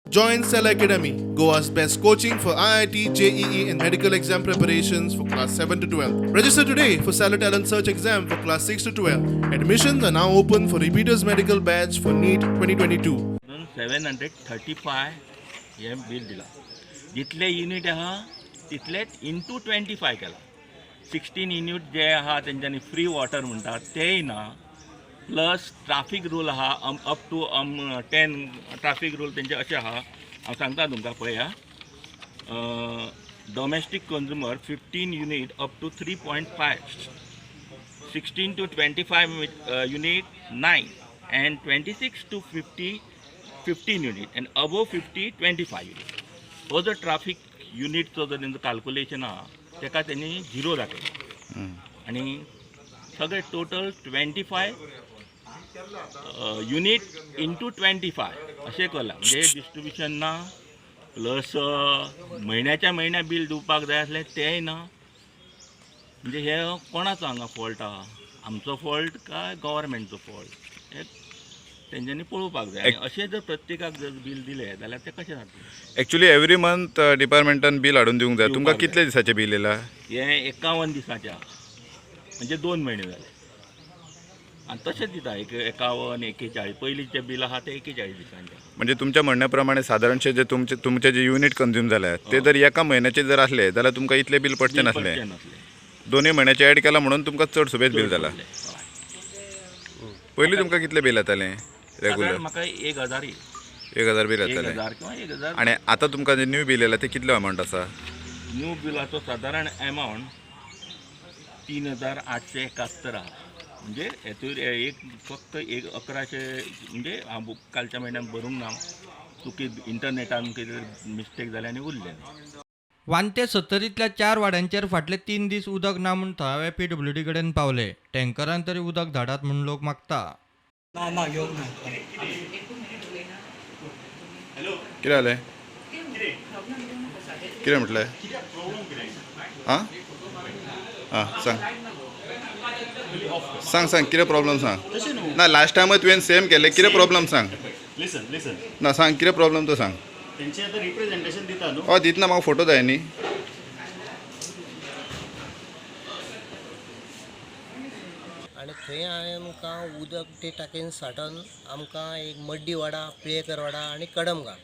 Join Cell Academy, Goa's best coaching for IIT, JEE, and medical exam preparations for class 7 to 12. Register today for Cellar Talent Search exam for class 6 to 12. Admissions are now open for repeaters medical batch for NEET 2022. म्हणून 735 हें bill दिलां. जितले unit आहा तितलेच into 25 केला. 16 unit जे आहा तेंच्यांनी free water म्हणटा तेय ना. प्लस ट्राफीक रूल आहा, अप टू 10 ट्राफीक रूल तेंचे अशें आहा. हांव सांगता तुमकां, पळया, domestic consumer 15 unit up to 3.5, 16 to 25 unit 9 and 26 to 50 15 unit and above 50 25 unit. हो जो ट्राफीक युनिटचो जर तेंचो काल्कुलेशन आहा, तेका तेणी झिरो दाखयला आनी सगळे total 25 unit into 25 अशें केलां. म्हणजे डिस्ट्रिब्युशन ना, प्लस म्हयन्याच्या म्हयन्या बील दिवपाक जाय आसलें तेंय ना. म्हणजे हे कोणाचो हांगा फॉल्ट आहा? आमचो फॉल्ट काय गव्हर्मेंटचो फॉल्ट, हें तेंच्यांनी पळोवपाक जाय. आनी अशें जर प्रत्येकाक जर बील दिलें जाल्यार तें कशें जातलें? एक्चुली एवरी मंथ डिपार्टमेंटान बील हाडून दिवंक जाय तुमकां. दिवपाक जाय. कितले दिसाचें बील येयला? हें 51 दिसांचें आहा, म्हणजे 2 म्हयने जाले. आनी तशेंच दिता, एक 51, 41. पयलींचें बील आहा तें 41 दिसांचें. म्हणजे तुमच्या म्हणण्या प्रमाणे सादारणशे जे तुमचे तुमचे जे युनीट कंज्यूम जाल्यात ते जर एका म्हयन्याचे जर आसले जाल्यार तुमकां इतलें बील पडचें बील नासलें. पडचें नासलें. दोनूय म्हयन्याचें एड केलां म्हणून तुमकां चड सुबेज बील चड जाला. पडलें. हय. पयलीं तुमकां कितलें बील येतालें सादारण रेगुलर? म्हाका 1000. 1000 बील एक येतालें. हजार किंवा 1000. आनी आतां तुमकां जें न्यू बील येयलां तें कितलें अमावंट आसा? न्यू बिलाचो सादारण एमावंट 3871 आहा. म्हणजे हेतूर एक फक्त एक 1100, म्हणजे हांव कालच्या म्हयन्याक भरूंक ना, चुकी इंटरनेटान कितें मिस्टेक जाली आनी उरलें. वांते सत्तरींतल्या चार वाड्यांचेर फाटले 3 दीस उदक ना म्हूण थळावे पीडब्ल्यूडी कडेन पावले. टँकरान तरी उदक धाडात म्हूण लोक मागता. ना ना, घेवंक ना. कितें जालें? कितें म्हटलें? आं आं, सांग सांग सांग, कितें प्रॉब्लम सांग. ना, लास्ट टायमूय तुवें सेम केलें. कितें प्रॉब्लम सांग. Listen listen. ना, सांग, कितें प्रॉब्लम तो सांग. तेंचे आतां रिप्रेझेंटेशन दिता न्हू. हय, दितना म्हाका फोटो जाय न्ही. आनी थंय हांवें आमकां उदक ते टाकयेन साठोवन आमकां एक मड्डीवाडा, पिळेकरवाडा आनी कडमगाळ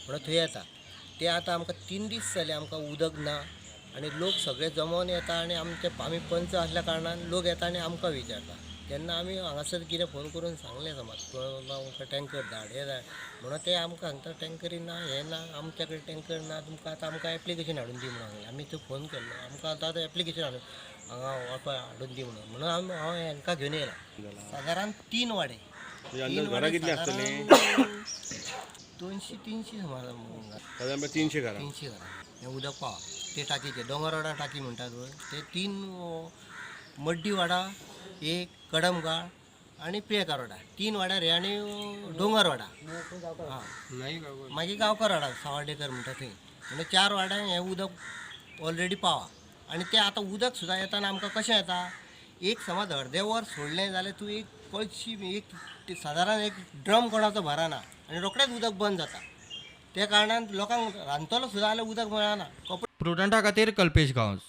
म्हणून थंय येता. ते आतां आमकां 3 दीस जाले आमकां उदक ना आनी लोक सगळे जमोन येता आनी आमचे आमी पंच आसल्या कारणान लोक येता आनी आमकां विचारता. तेन्ना आमी हांगासर कितें फोन करून सांगलें, समज आमकां टँकर धाड, हें धाड म्हणून. ते आमकां सांगता टँकरी ना, हें ना, आमच्या कडेन टँकर ना, तुमकां आतां आमकां एप्लिकेशन हाडून दी म्हणून सांगलें. आमी थंय फोन केल्लो, आमकां आतां आतां एप्लिकेशन हाडून हांगा वचपा हाडून दी म्हणून. म्हणून आमी हांव हांकां घेवन येयला. सादारण तीन वाडे, तीन वाडे, सादारण 200-300 सुमार. सादारण 300 घरां. 300 घरां हें उदक पावा ते टाकीचे, दोंगरवाडा टाकी म्हणटात पळय, ते तीन, मड्डीवाडा एक, कडमगाळ आनी पिळेकारवाडा, तीन वाड्यार हे आनी दोंगरवाडा, हां, मागीर गांवकारवाडा सावर्डेकर म्हणटा थंय. म्हणजे चार वाड्यांक हें उदक ऑलरेडी पावा. आनी तें आतां उदक सुद्दां येताना आमकां कशें येता, एक समज अर्दें वर सोडलें जाल्यार तूं एक कळशी, एक सादारण एक ड्रम कोणाचो भरना आनी रोखडेंच उदक बंद जाता. त्या कारणान लोकांक रांदतलो सुद्दां जाल्यार उदक मेळना, कपडे प्रुडंटा खातीर कल्पेश गांवस.